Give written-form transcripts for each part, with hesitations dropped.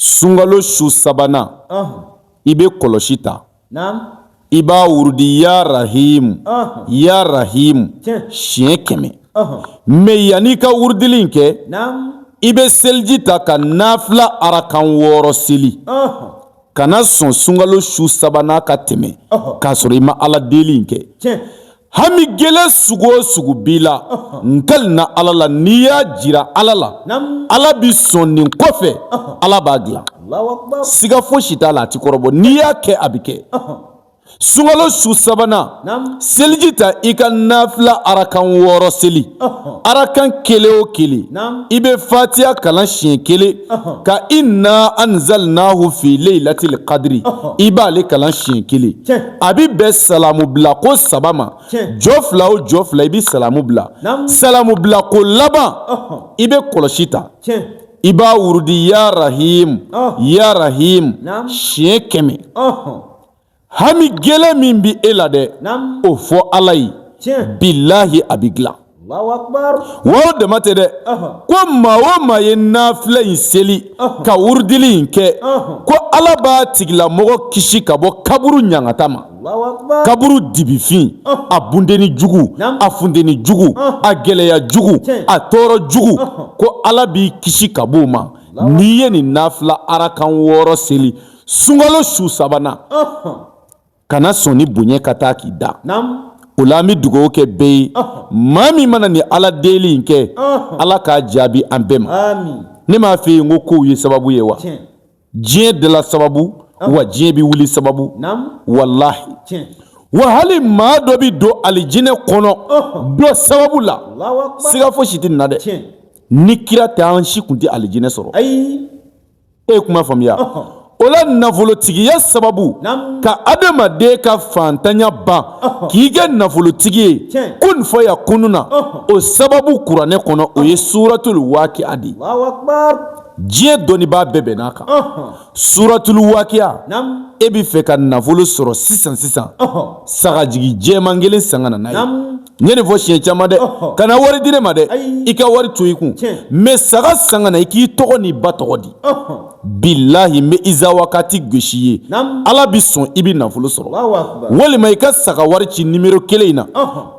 Sunkalo su sabanan, i bɛ kɔlɔsi ta, i b'a wurudi ya rahimu ya rahimu siɲɛ 100. Mais yanni i ka wurudili in kɛ, i bɛ seliji ta ka nafila arakan 6 seli. Kana sɔn sunkalo su sabanan ka tɛmɛ k'a sɔrɔ i ma Ala deli in kɛ. Hami gɛlɛn sugu o sugu b'i la, n kalina Ala la, n'i y'a jira Ala la, Ala bi sɔn. Nin kɔfɛ, Ala b'a dilan, siga fosi t'a la, a ti kɔrɔbɔ. N'i y'a kɛ, a bɛ kɛ. Sunkalo su sabanan, seliji ta, i ka nafila arakan 6 seli. Arakan kelen o kelen, i bɛ fatiya kalan siɲɛ kelen, ka inna anzalnahu fi laylatil qadri, i b'ale kalan siɲɛ kelen. A bɛ bɛn salamu bila ko saba ma. Jɔ fila o jɔ fila, i bɛ salamu bila. Salamu bila ko laban, i bɛ kɔlɔsi ta, i b'a wurudi ya rahim ya rahim siɲɛ 100. Hami gɛlɛn min bɛ e la dɛ, o fɔ Ala ye, bilahi, a bɛ dilan. Wa o dama tɛ dɛ, ko maa o maa ye nafila in seli ka wurudili in kɛ, ko Ala b'a tigilamɔgɔ kisi ka bɔ kaburu ɲangata ma, kaburu dibifin, a bunteni jugu, a funteni jugu, a gɛlɛya jugu, a tɔɔrɔ jugu, ko Ala b'i kisi ka bɔ o ma n'i ye nin nafila arakan 6 seli sunkalo su sabanan. Kana sɔn ni bonya ka taa k'i da o la. An bɛ dugawu kɛ bɛɛ ye. Maa min mana ni Ala deli in kɛ, Ala k'a jaabi an bɛɛ ma. Ne m'a f'i ye n ko kow ye sababu ye wa? Diɲɛ dala sababu wa, diɲɛ bɛ wuli sababu, walahi. Wa hali maa dɔ bɛ don alijinɛ kɔnɔ dɔ sababu la, siga fosi tɛ nin na dɛ. Ni kira tɛ, an si tun tɛ alijinɛ sɔrɔ. E ye kuma faamuya o la. Nafolotigiya sababu ka adamaden ka fantanya ban k'i kɛ nafolotigi ye, kun fayakunu na, o sababu kuranɛ kɔnɔ, o ye suratul wakiya de ye. Diɲɛ dɔnnibaa bɛɛ bɛnn'a kan, suratul wakiya. E bɛ fɛ ka nafolo sɔrɔ sisan sisan, sagajigi jɛman kelen san ka na n'a ye. N ye nin fɔ siɲɛ caman dɛ. Kana wari di ne ma dɛ, i ka wari to i kun, mais saga san ka na, i k'i tɔgɔ n'i ba tɔgɔ di. Bilahi, n bɛ iza wakati gosi ye, Ala bi sɔn, i bɛ nafolo sɔrɔ. Walima i ka saga wari ci numéro kelen in na: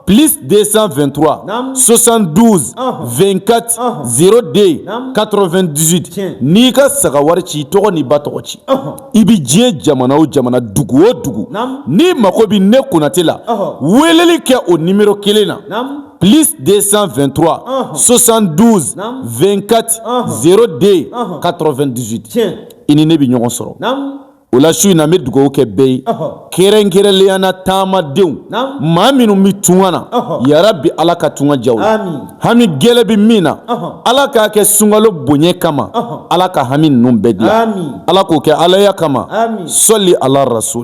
plus 223 72 24 02 98. N'i ka saga wari ci, i tɔgɔ n'i ba tɔgɔ ci. I bɛ diɲɛ jamana o jamana, dugu o dugu, n'i mako bɛ ne Konate la, weleli kɛ o numéro kelen na: plus 223 72 24 02 98. I ni ne bɛ ɲɔgɔn sɔrɔ o la. Su in na, n bɛ dugawu kɛ bɛɛ ye, kɛrɛnkɛrɛnnenya na taamadenw, maa minnu bɛ tunga na. Yarabi, Ala ka tunga diya u la. Hami gɛlɛn bɛ min na, Ala k'a kɛ sunkalo bonya kama, Ala ka hami ninnu bɛɛ dilan. Ala k'o kɛ Alaya kama. Sɔli ala rasuli.